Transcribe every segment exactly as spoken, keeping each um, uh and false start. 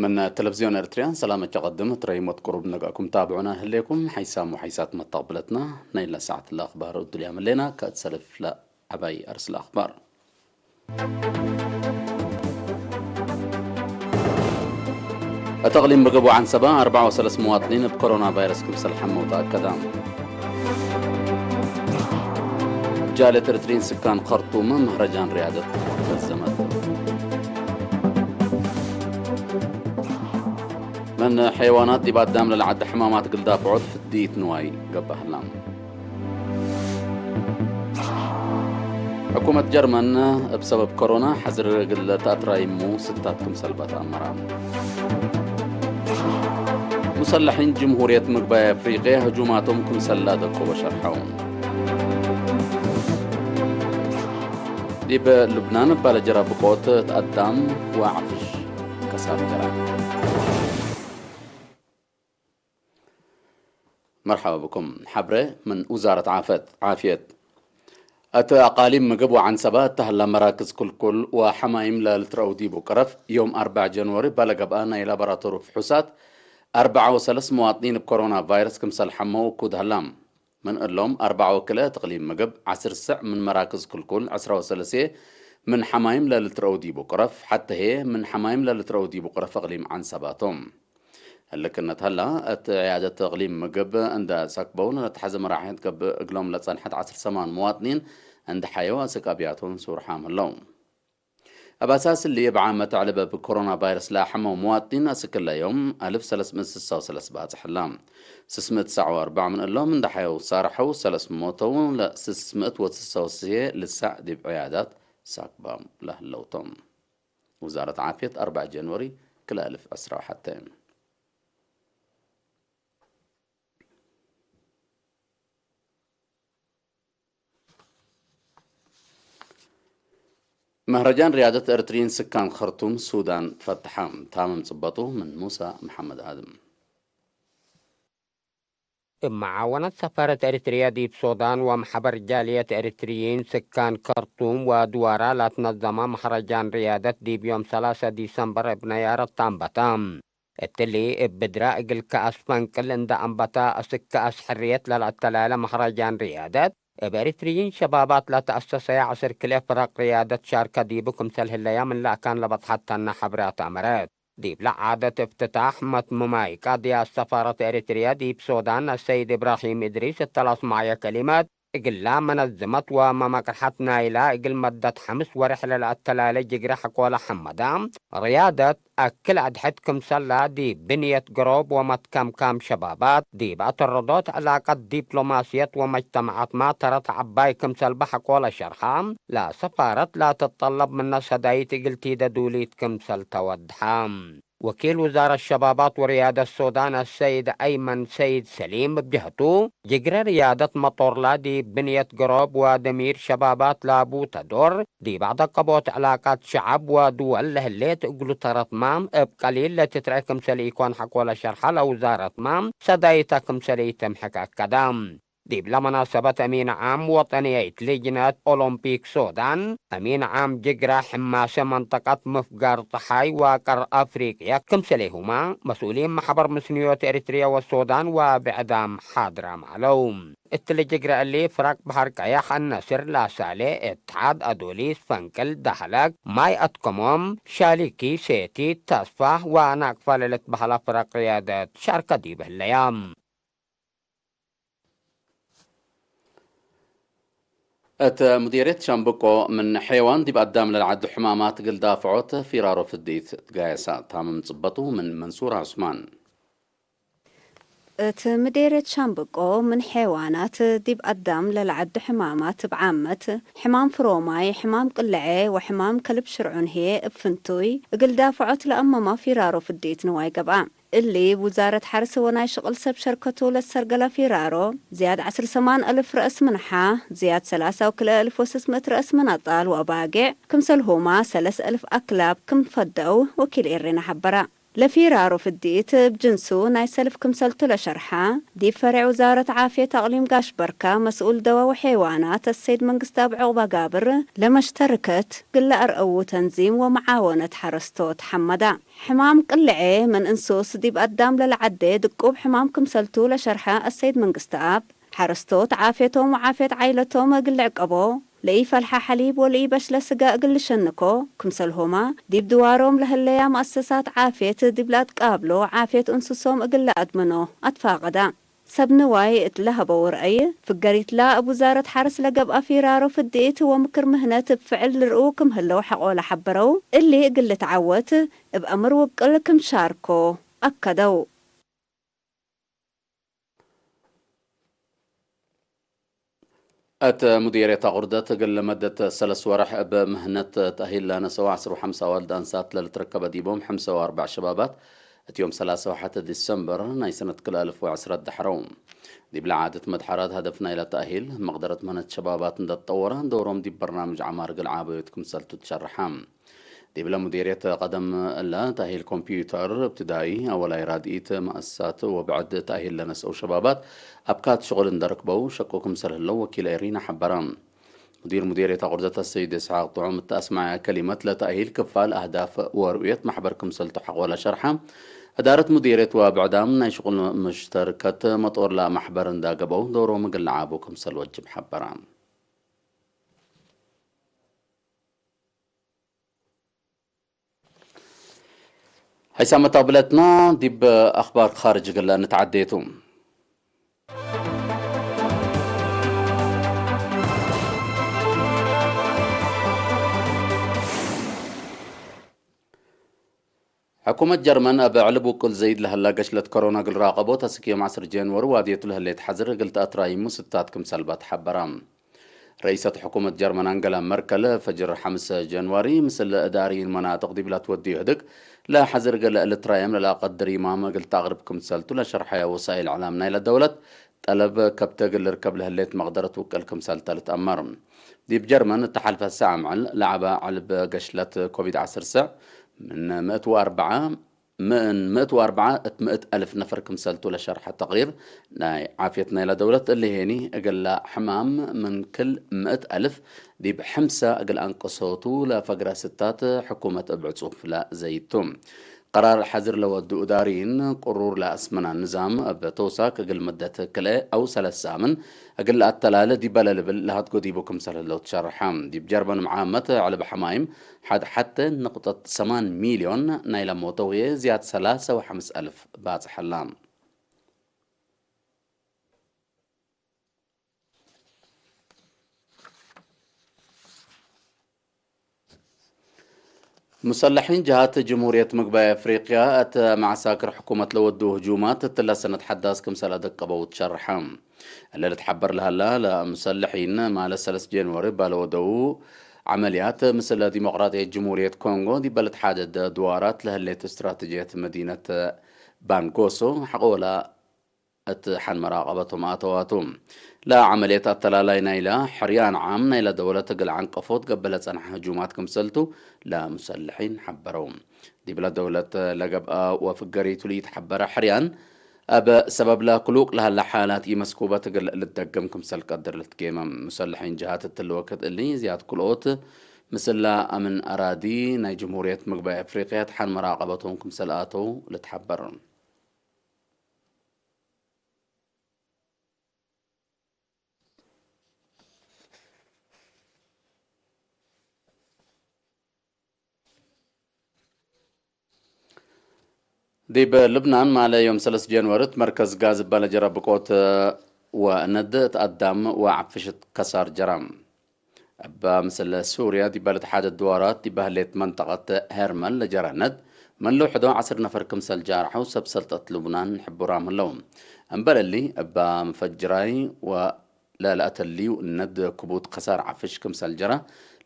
ምን ተለቪዝዮን ኤርትርያ ሰላም እት ቀድም፣ እት ረይሞት ቅሩብ ነግአኩም ታብዑነ ህሌኩም። ሐይሳም ወሐይሳት መተቅብለትና፣ ናይለ ሰዓት ለአኽባር እዱልያም ህሌና፣ ከእት ሰልፍ ለዐባይ አርስ ለአኽባር። እት እቅሊም ምግብ ወዐንሰበ አርበዓ ወሰለስ መዋጥኒን እብ ኮሮና ቫይረስ ክምሰል ሐመው ተአከደ። ጃልየት ኤሪትርዪን ስካን ከርቱም ምህረጃን ርያደት ፈዘመት። ምን ሐይዋናት ዲብ አዳም ለለዐደ ሕማማት እግል ዳፍዖት ፍድይት ንዋይ ገብአ ህላ። ሕኩመት ጀርመን እብ ሰበብ ኮሮና ሐዝር እግል ተአትራይሙ ስታት ክምሰል በትአመረ። ሙሰለሒን ጅምሁርየት ምግባይ አፍሪቅየ ህጁማቶም ክምሰል ለአደቁበ ሸርሐው። ዲብ ልብናን እባለ ጀረ ብቆት እት አዳም ወዐፍሽ ከሳር ጀረ። መርሐባ ብኩም። ሐብሬ ምን ውዛረት ዓፈት-፣ ዓፍየት። እት አቃሊም ምግብ ወዐንሰበ እተ ሀላ መራክዝ ክልኩል ወሐማይም ለልትረአው ዲቡ ቅረፍ፣ ዮም አርበዕ ጀንወሪ በለገብአ ናይ ላቦራቶሪ ፍሑሳት፣ አርበዓ ወሰለስ መዋጥኒን እብ ኮሮና ቫይረስ ክምሰል ሐመው እኩድ ሀላ። ምን እሎም አርበዓ ወክልኤ እት እቅሊም ምግብ፣ ዐስር ስዕ ምን መራክዝ ክልኩል፣ ዕስራ ወሰለሴ ምን ሐማይም ለልትረአው ዲቡ ቅረፍ፣ ሐተ ህዬ ምን ሐማይም ለልትረአው ዲቡ ቅረፍ እቅሊም ዐንሰበ ቶም። ህልክነት ሀላ፣ እት ዕያደት እቅሊም ምግብ እንደ ሰክበው ለነትሐዘ መራሕል ገብእ እግሎም ለጸንሐት ዐስር ሰማን መዋጥኒን እንደ ሐየው አስክ አብያቶም ሱርሓም ህለው። እብ አሳስ እሊ፣ እብ ዓመት ዕልብ እብ ኮሮና ቫይረስ ለአሐመው መዋጥኒን አስክ እለ ዮም አልፍ ሰለስ ምእት ስሳ ወሰለስ ባጽሕ ህላ። ስስ ምእት ትስዓ ወአርበዕ ምን እሎም እንደ ሐየው ሳርሐው፣ ሰለስ ሞተው፣ ለስስ ምእት ወስሳ ወስሴ ልሳዕ ዲብ ዕያዳት ሳክባም ለህለው ቶም። ውዛረት ዓፍየት፣ አርበዕ ጀንወሪ ክልኤ አልፍ ዕስራ ወሐተ። መህረጃን ርያደት ኤሪትርዪን ስካን ከርቱም ሱዳን ፈትሐ። ታምም ጽበጡ ምን ሙሳ መሐመድ አድም። እብ መዓወነት ሰፋረት ኤሪትርየ ዲብ ሱዳን ወመሕበር ጃልየት ኤሪትርዪን ስካን ከርቱም ወድዋራ ለትነዘመ መህረጃን ርያደት ዲብ ዮም ሰላሰ ዲሰምበር እብ ነያረት ተአንበተ። እትሊ እብ ብድረ እግል ከአስ ፈንቅል እንደ አንበተ፣ አስክ ከአስ ሕርየት ለለአተላለ መህረጃን ርያደት፣ እብ ኤሪትርዪን ሸባባት ለተአሰሰየ ዐስር ክልኤ ፍረቅ ርያደት ሻርከ ዲቡ ክምሰል ህለየ ምን ለአካን ለበጽሐት ተነ ሐብሬ አትአመረት። ዲብለ ዓደት እፍትታሕ መትምማይ ቃድያት ሰፋረት ኤሪትርየ ዲብ ሱዳን አሰይድ እብራሂም እድሪስ እተ ለአስመዐየ ከሊመት፣ እግላ መነዝመት ወመመቅርሐት ናይላ እግል መደት ሐምስ ወሬሕ ለለአተላሌ ጅግረ ሐቆለ ሐመደ፣ ርያደት አክል አድሕድ ክምሰላ ዲብ ብንየት ገሮብ ወመትከምካም ሸባባት፣ ዲብ አተረዶት ዕላቀት ዲፕሎማስየት ወመጅተመዓት ማ ተረት ዐባይ ክምሰልበ ሐቆለ ሸርሐ፣ ለሰፋረት ለትጠለብ ምነ ሰዳይት እግል ቲደ ዱሊት ክምሰል ተወድሐ። ወኪል ውዛረት ሸባባት ወርያደት ሱዳን አሰይድ አይመን ሰይድ ሰሊም እብ ጀህቱ፣ ጅግረ ርያደት መጦርላ ዲብ ብንየት ገሮብ ወደሚር ሸባባት ላቡ ተዶር፣ ዲብ አደቀቦት ዕላቃት ሸዐብ ወድወል ለህሌት እግሉ ተረትማ፣ እብ ቀሊል ለትትረኤ ክምሰል ኢኮን ሐቆለ ሸርሐ ለውዛረትማ፣ ሰዳይተ ክምሰል ኢትምሕክ አከደ። ዲብለ መናሰበት አሚን ዓም ወጠንየይት ልጅነት ኦሎምፒክ ሱዳን፣ አሚን ዓም ጅግረ ሕማሰ መንጠቀት ምፍጋር ጸሓይ ወቀር አፍሪቅየ ክምሰሌሁመ፣ መስኡሊን መሕበር ምስንዮት ኤሪትርየ ወሱዳን ወብዕዳም ሓድራም ዐለው። እትሊ ጅግረ እሊ፣ ፍረቅ በሐር ቀየሕ፣ አነስር፣ ላሳሌ፣ እትሓድ፣ አዶሊስ፣ ፈንቅል፣ ዳህለክ፣ ማይ አትከሞም፣ ሻሊኪ፣ ሴቲት፣ ተስፋህ ወናቅፋ ለልትበሀለ ፍረቅ ርያደት ሻርከ ዲብ ህለያ። እት ሙዲርየት ሸምብቆ ምን ሐይዋን ዲብ አዳም ለለዐዱ ሕማማት እግል ዳፍዖት ፊራሮ ፍድኢት ትጋየሰ። ታምም ጽበጡ ምን መንሱር ዑስማን። እት ምዴርየት ሻምብቆ ምን ሐይዋናት ዲብ አዳም ለለዐዱ ሕማማት እብ ዓመት፣ ሕማም ፍሮማይ፣ ሕማም ቅልዔ ወሕማም ከልብ ሽርዑን ህዬ እብ ፍንቱይ እግል ዳፍዖት ለአመማ ፊራሮ ፍድኢት ንዋይ ገብአ። እሊ፣ ውዛረት ሐርስ ወናይ ሽቅል ሰብ ሸርከቱ ለትሰርገለ ፊራሮ፣ ዝያድ ዐስር ሰማን አልፍ ረአስ ምንሓ፣ ዝያድ ሰላሳ ወክልኤ አልፍ ወስስ ምእት ረአስ ምን አጣል ወአባጌዕ፣ ክምሰልሁማ ሰለስ አልፍ አክላብ ክም ፈደአው ወኪል ኤሬና ሐበረ። ለፊራሮ ፍዲት እብ ጅንሱ ናይ ሰልፍ ክምሰልቱ ለሸርሐ፣ ዲብ ፈሬዕ ውዛረት ዓፍየት አቅሊም ጋሽ በርካ መስኡል ደወ ወሔይዋናት አሰይድ መንግስተአብ ዑቅባጋብር፣ ለመሽተርከት ግለ አርአዉ ተንዚም ወመዓወነት ሐረስቶት ሐመዳ። ሕማም ቅልዔ ምን እንሱስ ዲብ አዳም ለለዐዴ ድቁብ ሕማም ክምሰልቱ ለሸርሐ አሰይድ መንግስተአብ፣ ሐረስቶት ዓፍየቶም ወዓፍየት ዓይለቶም እግል ልዕቀቦ፣ ለኢፈልሐ ሐሊብ ወለኢበሽለ ስገ እግል ልሸንኮ፣ ክምሰልሆማ ዲብ ድዋሮም ለህለያ መአሰሳት ዓፍየት ዲብ ለአትቃብሎ ዓፍየት እንሱሶም እግል ለአድምኖ አትፋቀዳ። ሰብ ንዋይ እት ለሀበው ረአይ፣ ፍገሪትላ እብ ውዛረት ሐርስ ለገብአ ፊራሮ ፍድኢት ወምክር ምህነት እብ ፍዕል ልርኡ ክም ህለው ሐቆለ ሐበረው፣ እሊ እግል ልትዓወት እብ አምር ውቅል ክም ሻርኮ አከደው። እት ሙዲርየት አቁርደት፣ እግል መደት ሰለስ ወርሕ እብ ምህነት ተእሂል ለነሰው ዐስር ወሐምሳ ዋልድ አንሳት ለልትረከበ ዲቦም ሐምሳ ወአርበዕ ሸባባት፣ እት ዮም ሰላሳ ወሐተ ዲሰምበር ናይ ሰነት ክልኤ አልፍ ወዐስረ ደሐረው። ዲብለ ዓደት መድሐራት ሀደፍ ናይለ ተእሂል፣ መቅደረት ምህነት ሸባባት እንደ ተጠወረ፣ ዶሮም ዲብ በርናምጅ ዐማር እግል ዓበዮት ክምሰልቱ ትሸርሐ። ዲብለ ሙዲርየት ቀደም እለ ተእሂል ኮምፒዩተር፣ እብትዳኢ፣ አወላይ ራድኢት፣ መአሰሳት ወብዕድ ተእሂል ለነስአው ሸባባት አብካት ሽቁል እንደ ርክበው ሸቁ ክምሰል ህለው ወኪል ኤሪና ሐበረ። ሙዲር ሙዲርየት አቁርደት አሰይድ እስሓቅ ጥዑም እተ አስመዐ ከሊመት፣ ለተእሂል ክፋል አህዳፍ ወርኡየት መሕበር ክምሰልቱ ሐቆለ ሸርሐ። እዳረት ሙዲርየት ወብዕዳም ናይ ሽቁል ሙሽተርከት መጦር ለመሕበር እንዳ ገብአው ዶሮም እግል ለዓቡ ክምሰል ወጅብ ሐበረ። ሐይሳመት አብለትና ዲብ አኽባር ካርጅ እግል ንትዓዴ ቱ። ሕኩመት ጀርመን እብ ዕልብ ውቁል ዘይድ ለህላ ገሽለት ኮሮና እግል ራቀቦት፣ አስክ ዮም ዐስር ጀንወሪ ዋድየቱ ለህሌት ሐዝር እግል ተአትራይሙ ስታት ክምሰልባ ተሐበራ። ረኢሰት ሕኩመት ጀርመን አንገላ መርከል፣ ፈጅር ሐምስ ጀንዋሪ፣ ምስል እዳርይን መናጥቅ ዲብ ለትወድዩ ህድግ ለሐዝር እግል ልትራየም ለለአቀድር ይማም እግል ተአቅርብ ክምሰልቱ ለሸርሐየ ወሳኢል እዕላም ናይለ ደውለት፣ ጠለብ ከብተ እግል ልርከብ ለህሌት መቅደረት ውቅል ክምሰልተ ልትአመር። ዲብ ጀርመን እተ ሐልፈ ሳዕ ምዕል ለዐበ ዕልብ ገሽለት ኮቪድ ዐስር ስዕ ምን ምእት ወአርበዐ ምን ምእት ወአርበዐ እት ምእት አልፍ ነፈር ክምሰልቱ ለሸርሐ ተቅሪር ናይ ዓፍየት ናይለ ደውለት፣ እሊ ሄኒ እግለ ሕማም ምን ክል ምእት አልፍ ዲብ ሕምሰ እግል አንቅሶቱ ለፈግረ ስታት ሕኩመት እብ ዕጹፍ ለዘይድ ቱ። ቀራር ሐዝር ለወዱ እዳርይን ቅሩር ለአስመና ንዛም እብ ተውሳክ እግል መደት ክልኤ አው ሰለስ ሳምን እግል ለአተላለ ዲበ ለልብል ለሀድጎ ዲቡ ክምሰል ህለው ትሸርሐ። ዲብ ጀርመን መዓመት ዕልብ ሐማይም ሐድ ሐቴ ንቅጠት ሰማን ሚልዮን ናይለ ሞተው ህዬ ዝያድ ሰላሰ ወሐምስ አልፍ ባጽሐ ህላ። ሙሰለሒን ጀሃት ጅምሁርየት ምግባይ አፍሪቅያ እት መዐሳክር ሕኩመት ለወዱ ህጁማት እትለ ሰነት ሐዳስ ክምሰል አደቀበው ትሸርሐ። እለ ልትሐበር ለሀላ ለሙሰለሒን ማለ ሰለስ ጀንወሪ እባ ለወደው ዐመልያት፣ ምስለ ዲሞቅራጥየት ጅምሁርየት ኮንጎ ዲበ ልትሓደድ ድዋራት ለህሌት እስትራተጅየት መዲነት ባንጎሶ ሐቆላ እት ሐን መራቀበቶም አተዋቱ። ለዐመልየት አተላላይ ናይለ ሕርያን ዓም ናይለ ደውለት እግል ዐንቀፎት ገብእ ለጸንሐ ህጁማት ክምሰልቱ ለሙሰለሒን ሐበረው። ዲብለ ደውለት ለገብአ ወፍገሪቱ ለኢተሐበረ ሕርያን፣ እብ ሰበብለ ክሉቅ ለሀለ ሓላት ኢመስኩበት እግል ልትደግም ክምሰል ቀድር ልትጌመም። ሙሰለሒን ጀሃት እትሊ ወክድ እሊ ዝያድ ክልኦት ምስለ አምን አራዲ ናይ ጅምሁርየት ምግባይ አፍሪቅያ ተሓን መራቀበቶም ክምሰል አተው ልትሐበር። ዲብ ልብናን ማለ ዮም ሰለስ ጀንወሪ እት መርከዝ ጋዝ እበ ለጀረ ብቆት ወነድ እት አዳም ወዐፍሽ እት ከሳር ጀረ። እበ ምስል ሱርያ ዲበ ልትሓደድ ድዋራት ዲበ ህሌት መንጠቀት ሄርመል ለጀረ ነድ ምን ልውሕዶ ዐስር ነፈር ክምሰል ጃርሐው ሰብ ሰልጠት ልቡናን ሕቡራም ህለው። እምበል እሊ እበ መፈጅራይ ወ ለለአተልዩ እነድ ክቡድ ከሳር ዐፍሽ ክምሰል ጀረ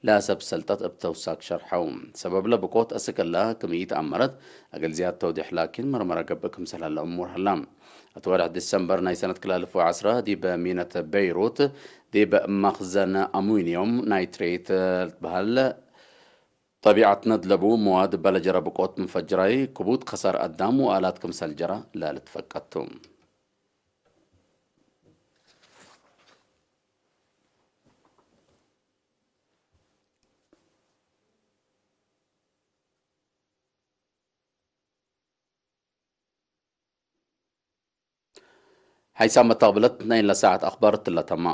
ለሰብ ሰልጠት እብ ተውሳክ ሸርሐው። ሰበብለ ብቆት አስክ እለ ክም ኢተአመረት እግል ዝያድ ተውዴሕ ላኪን መርመረ ገብእ ክምሰል ሀለ እሙር ሀላ። እት ወርሕ ዲሰምበር ናይ ሰነት ክልኤ አልፍ ወዐስረ ዲብ ሚነት ቤይሩት ዲብ መክዘን አሙኒዮም ናይትሬት ልትበሀል ጠቢዐት ነድለቡ መዋድ እበ ለጀረ ብቆት ምንፈጅራይ፣ ክቡድ ከሳር አዳም ወአላት ክምሰል ጀረ ለልትፈቀድ ቱ። ሐይሳም መተቅብለት ናይ ለሰዓት አክባር ትለተማ።